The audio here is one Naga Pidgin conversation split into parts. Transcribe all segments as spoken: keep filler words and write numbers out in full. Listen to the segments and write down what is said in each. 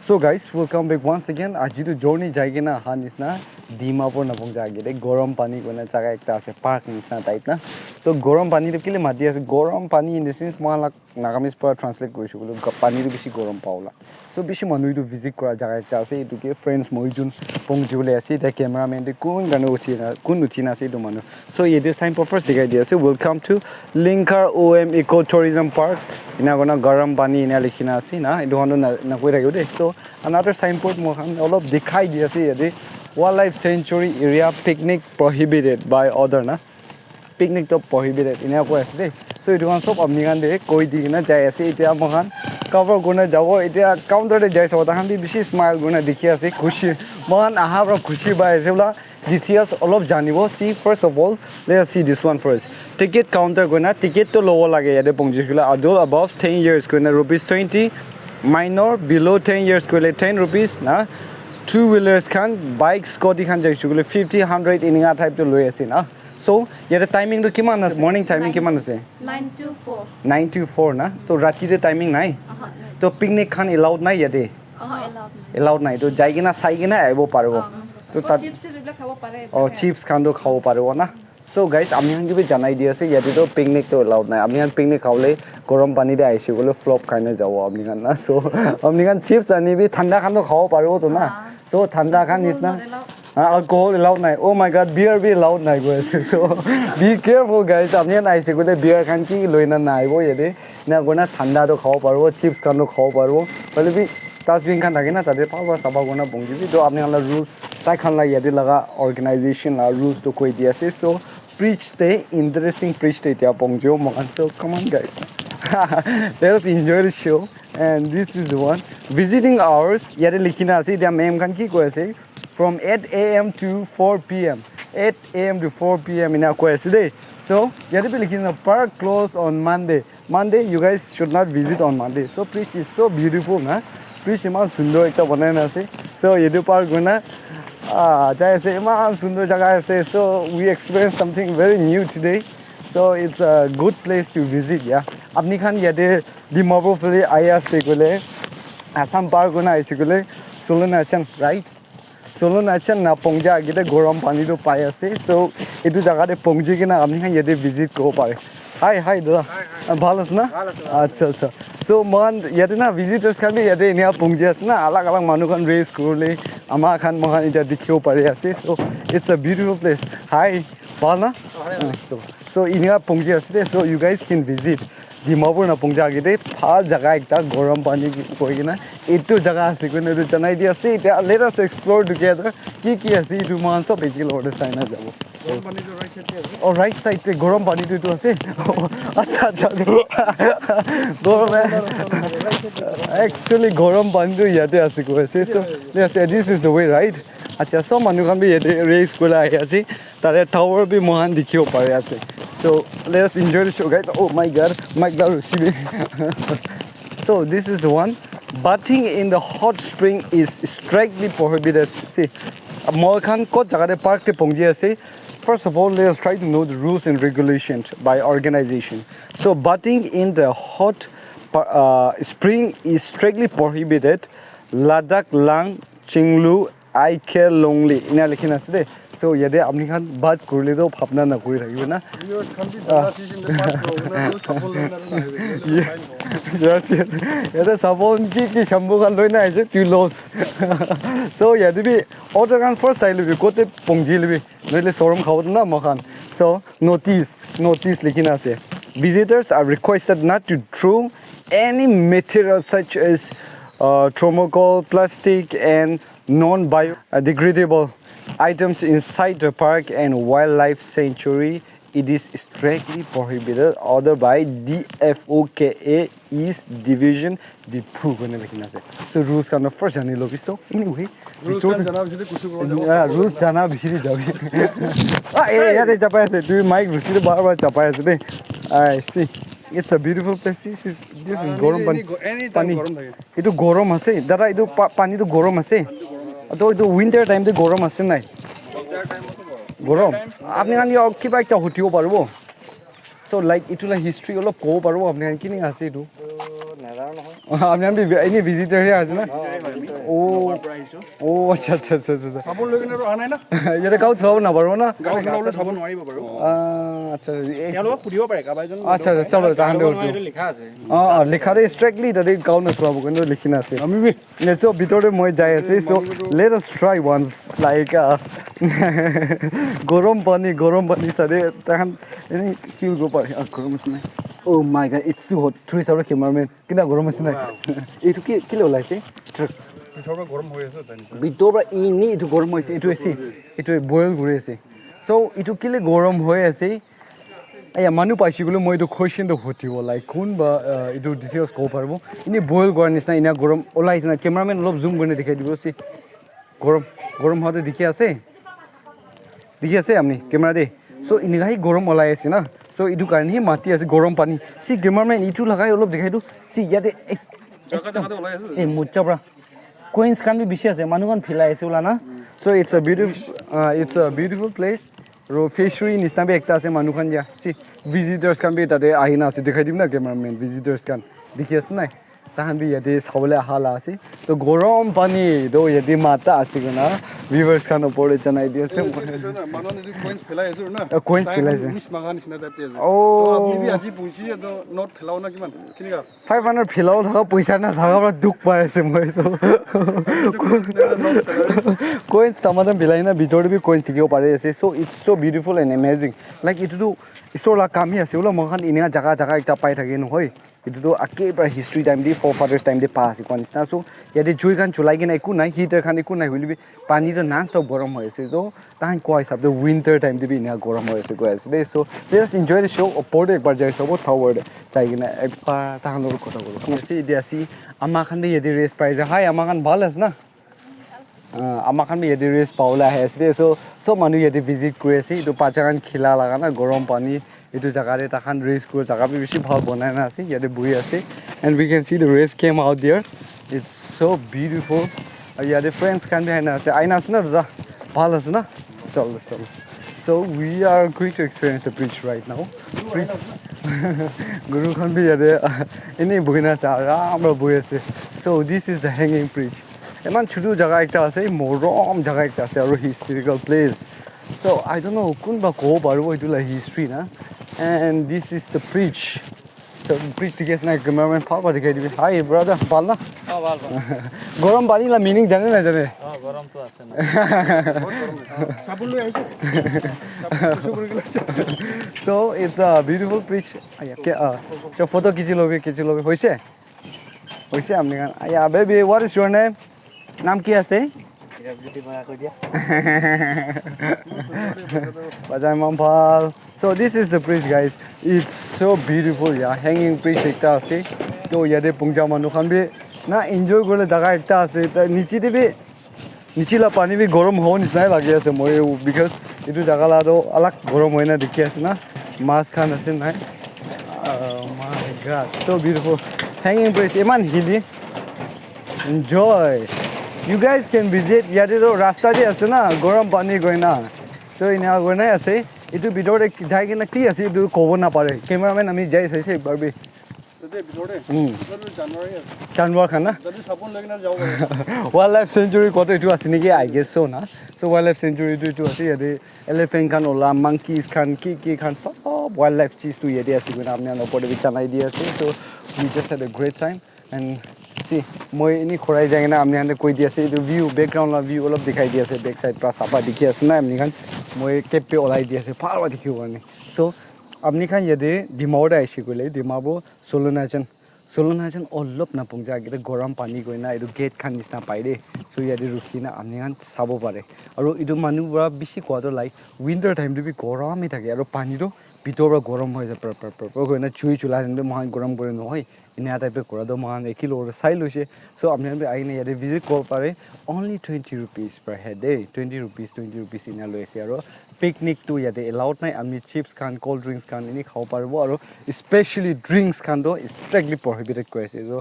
So guys, welcome back once again. Aji tu journey jai kena aha nisna Dimapur napong jage de Gorom Pani koina jaga ekta ase, park nisna type na. So Gorom Pani tu kile mati ase? Gorom Pani in the sense mohan la Nagamese para translate korise koile pani tu bishi gorom paola. So bishi manu etu visit kora jaga ekta ase. Etu ke friends moi jun pong jibole ase. Eta cameraman de kun gane uthi na kun uthi na ase etu manu. So yate signboard first dikhai di ase, "Welcome to Lingkar O M Eco Tourism Park." Ena koina Garam Pani ena likhi na ase na. Etu khan tu na nakoi thaki de. So another signboard moi khan olop dikhai di ase yate, "Wildlife Sanctuary Area, picnic prohibited by order" na. Picnic to prohibited ena koi ase de. So etu khan sob apni khan de koi di kena jai ase. Etia moi khan cover kurina jabo. Etia counter de jai sabo, tai khan bi bishi smile kurina dikhi ase, khushi. Moi khan aha para khushi pai ase bula. Details olop janibo. See, first of all, let us see this one first. Ticket counter koina ticket to lobo lage yate pongji kila. Adult above ten years koina rupees twenty, minor below ten years koile ten rupees na. Two wheelers khan, bike, scooty khan jai shukule fifty, hundred ininga type to loi ase na. So yate timing to kiman ase? Morning timing kiman ase? Nine to four. Nine to four na. To rati de timing nai. Aha, To picnic khan allowed nai yate. aha, allowed nai. Allowed nai. To jai kena sai kena aibo paribo. Um, To oh, tat chips sip ebilak khabo pare. Oh, chips khan to khabo paribo na. So guys, ami khan ke bi janai di ase, yate to picnic to allowed nai. Ami khan picnic khabole Gorom Pani de aise koile flop khai na jabo ami khan na. So ami khan chips ani bi thanda khan to khabo paribo to na. Ah. So thanda khan nisna. Not allowed. Ah, alcohol allowed nai. Oh my God, beer bi allowed nai koi ase. So be careful guys. Apni khan aise koile beer khan ki loi na naibo yate. Na koina thanda to khabo paribo, chips khan to khabo paribo. Hoile bi dustbin khan thake na, tate bhal para sapha kurina pongji bi. To apni khan la rules, tai khan la yate laga organization la rules to koi di ase. So bridge te, interesting bridge te etia pongji bo moi khan. So come on guys, let us enjoy the show. And this is the one visiting hours. Yate likhi na ase, etia ma'am khan ki koi ase, from eight A M to four P M. Eight A M to four P M ena koi ase de. So yate bi likhi na, "Park closed on Monday. Monday, you guys should not visit on Monday." So bridge is so beautiful na. Bridge iman sundor ekta banai na ase. So yate par kurina ah jai ase, iman sundor jaga ase. So we experience something very new today. So it's a good place to visit, yeah. Apni khan yate Dimapur phale ahi ase koile, Assam par kurina ahi ase koile, Solunachan, right? Solunachan na pongja agite Gorom Pani tu pai ase. So etu jaga te pongji kena apni khan yate visit kuribo pare. Hi, hi dada. Ah, bhal ase na? Bhal ase, bhal ase. Acha, acha. So mohan yate na visitors khan bi yate enia pongji ase na, alag alag manu khan race kuribole ama khan mohan etia dikhibo pari ase. So it's a beautiful place. Hi, bhal na? Ah, hi, hi. Ah, so, so enia pongji ase de. So you guys can visit. Dimapur na pongja agite bhal jaga ekta Gorom Pani koi kena etu jaga ase koina etu janai di ase. Etia let us explore together. Ki ki ase etu mohan sob eki logote sai na jabo. Gorom Pani tu right side te ase. Oh, right side te Gorom Pani tu etu ase. Acha, acha, acha. Gorom, actually Gorom Pani tu yate ase koi ase. So yes, this is the way, right? Acha, sob manu khan bi yate race kuribole ahi ase. Tate tower bi mohan dikhibo pari ase. So let us enjoy the show, guys. Oh my God, mic la rusi bi. So this is the one. Bathing in the hot spring is strictly prohibited. See, moi khan kot jaga te park te pongji ase. First of all, let us try to know the rules and regulations by organization. So bathing in the hot pa- uh, spring is strictly prohibited. Ladakh, Lang, Chinglu, I care lonely ena likhi na ase de. So yate apni khan bath kurile to bhabna na kuri thakibo na. Viewers khan bi jana thishi in the park to hoina to sabon loi na na ahibo. Yes, yes. Yate sabon ki ki shampoo khan loi na aise, tu los. So yate bi auto khan first sai lobi, kote pongji lobi. Nohole sorom khabo na moi khan. So notice, notice likhi na ase. Visitors are requested not to throw any material such as uh, thermocol, plastic, and non-biodegradable items inside the park and wildlife sanctuary. It is strictly prohibited. Order by D F O K A East Division, Diphu koina likhi na ase. So rules khan first jani lobi. So anyway, rules khan jana bisari kuchu kuro. Yeah, rules jana bisari jabi. Ah, eh, yate chapai ase. Tu mic rusi de bar bar chapai ase de. I see. It's a beautiful place. This is, this is Gorom Pani. Anytime pani. Gorom thake. Etu gorom ase, dada, etu pa- pani tu gorom ase. Etu, etu winter time te gorom ase nai? Gorom. Apni khan yo kiba ekta hutibo paribo? So like etu la history olop kobo paribo apni khan kini ase etu? Etu nadar nohoi. Apni khan bi eni visitor he ase na? Oh, visitor. Oh, পৰা আহিছো। Oh, acha, acha, acha, acha. চাবোন লৈ কিনে আৰু অহা নাই না? Yate gaoth sabo na paro na? গাঁৱত ওলাবলৈ চাব নোৱাৰিব বাৰু। Ah, acha, eh, তেওঁলোকক সুধিব পাৰে কাৰোবাৰ এজন। Acha, acha, chalo, tahan de এইটো utu. লিখা আছে। Ah, ah, likha de strictly tadi gaoth na sabo kono likhina ase. আমি বি Let's go, bhitor de moi jai ase. So, let us try once. Like, uh, gorom pani, gorom pani sade, tahan, ini feel go pare. Ah, gorom ase nai. Oh my God, it's too hot. Three sabo cameraman. Kina gorom ase nai. Itu ki, kile ulai ase? পিছৰ পৰা গৰম হৈ আছে তাই। Bhitor pra ini itu gorom hoise, itu ase. Itu boil guri ase. So, itu kile gorom hoi ase? Aya, manu paisi koile moi itu question to hutibo, like, kun ba, uh, itu details kobo paribo. Ini boil gora nisna, ina gorom olai nisna, cameraman olop zoom kurina dikhai dibo se. Gorom, gorom hote dikhi ase? Dikhi ase apni camera de? So, inika hi gorom olai ase na. So, itu karne hi mati ase gorom pani. Si cameraman itu lagai olop dikhai do. Si yate ex- জেগা জেগাতে ওলাই আছে। Eh, mucha pra. Coins khan bi bishi ase, manu khan philai ase ula na. So it's a beautiful, uh, it's a beautiful place. Ro fishery nisna bi ekta ase, manu khan ya. Si visitors khan bi tate ahina ase, dikhai dim na cameraman, visitors khan. Dikhi ase nai? Tahan bi yate sabole aha la ase. To gorom pani to yate mata ase koina viewers khan opor te janai di ase. মানুহ নিজে কইনছ ফেলাই আছে না। অ, কইনছ ফেলাই আছে। মিছ মাগা নিচিনা টাইপ আছে। অ। তো আপুনি আজি পুহিছে তো নোট ফেলাও না কিমান? কেনেকা? Five hundred philao thaka paisa na thaka pra dukh pai ase moi to. Coins tamatam bilai na bhitor te bi coins dikhibo pari ase. So it's so beautiful and amazing. Like itu tu isor la kam hi ase. Ula moikhan inika jaga jaga ekta pai thake nohoi. Itu tu age pra history time te forefathers time te pa ase koa nisina. So yate jui khan chulai kena eku nai, heater khan eku nai hoile bi pani tu non stop gorom hoi ase. So tahan koa hisab te winter time te bi enia gorom hoi ase koi ase de. So let us enjoy the show. Opor te ekbar jai sabo tower te jai kena ekbar tahan log kotha kotha. Ase ite ase ama khan bi yate rest pai ase. Hi ama khan bhal ase na? Ah, ama khan bi yate rest pabole ahi ase de. So sob manu yate visit kuri ase. Etu bacha khan khila laga na gorom pani. Etu jaga te takhan rest kuri jaga bi bishi bhal banai na ase. Yate buhi ase. And we can see the rest came out there. It's so beautiful. Aru yate friends khan bi aina ase. Aina ase na dada? Bhal ase na? Chalo, chalo. So we are going to experience the bridge right now. Bridge. Guru khan bi yate ene buhi na ase. Aram pra buhi ase. So this is the hanging bridge. Eman chutu jaga ekta ase, morom jaga ekta ase, aru historical place. So I don't know kunba kobo paribo etu la history na. And this is the bridge. So bridge dikhi ase na, cameraman bhal para dikhai dibi. Hi brother, bhal na? অ ভাল ভাল। Gorom pani la meaning jane na jane? অ গৰমটো আছে ন। চাবোন লৈ আহিছে। চাবোন চুচু কৰি পেলাইছে। So it's a beautiful bridge. Aya, ke, uh, so photo khichi lobe, khichi lobe. Hoise? Hoise apni khan? Aya, baby, what is your name? Naam ki ase? পিডাব্লিউডি পৰা কৈ দিয়া। Bajai Mampal. So this is the bridge, guys. It's so beautiful, yeah. Hanging bridge ekta ase. To yate pungja manu khan bi na enjoy kore jaga ekta ase. Ta niche te bi, niche la pani bi gorom hobo nisna lagi ase moi, because etu jaga la to alag gorom hoina dikhi ase na. Mas khan ase nai. Oh my God, so beautiful. Hanging bridge, iman hilly. Enjoy. You guys can visit. Yate to rasta te ase na, gorom pani koi na. So enia koi na ase. Etu bhitor te jai kena ki ase etu kobo na pare. Cameraman ami jai saise ekbar bi. তাতে ভিতৰতে উম। ভিতৰতে জানুৱাৰী আছে। Janwar khan na. যদি চাবোন লৈ কিনে যাব পাৰে। Wildlife sanctuary koto etu ase niki, I guess so na. So wildlife sanctuary etu etu ase yate. Elephant khan ola, monkeys khan, ki ki khan, sob wildlife cheez tu yate ase koina apni khan opor te bi janai di ase. So we just had a great time and see, moi ini khorai jai kena apni khan te koi di ase, etu view, background la view olop dikhai di ase, back side pra sapha dikhi ase na apni khan, moi cap pe olai di ase, bhal para dikhibo karne. So apni khan yate Dimapur te aise koile, Dimapur Solunachan, Solunachan olop napung ja agete gorom pani koina etu gate khan nisna pai de. So yate rukhi na apni khan sabo pare. Aru etu manu para bishi koa toh like winter time te bi gorom hi thake aru pani toh bhitor para gorom hoi jai pra pra pra pra koina chui chula khan toh moikhan gorom kure nohoi. Enia type te kura toh moikhan ekhi logot te sai loise. So apni khan bi ahina yate visit kuribo pare. Only twenty rupees per head de. Twenty rupees, twenty rupees enia loi ase aru picnic tu yate allowed nai. Ami chips khan, cold drinks khan eni khabo paribo aru specially drinks khan toh strictly prohibited koi ase. So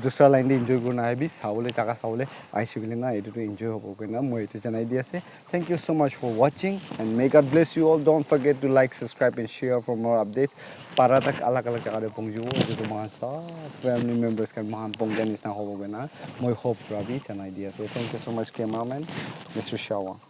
dusra line te enjoy kurina ahibi, sabole jaga sabole ahise koile. Na etu tu enjoy hobo koina moi etu janai di ase. Thank you so much for watching and may God bless you all. Don't forget to like, subscribe and share for more updates. Para tak alag alag jaga te pongju etu tu mohan sab family members khan mohan pongja nisna hobo koina moi hope kura bi janai di ase. Thank you so much, cameraman, Mister Shawa.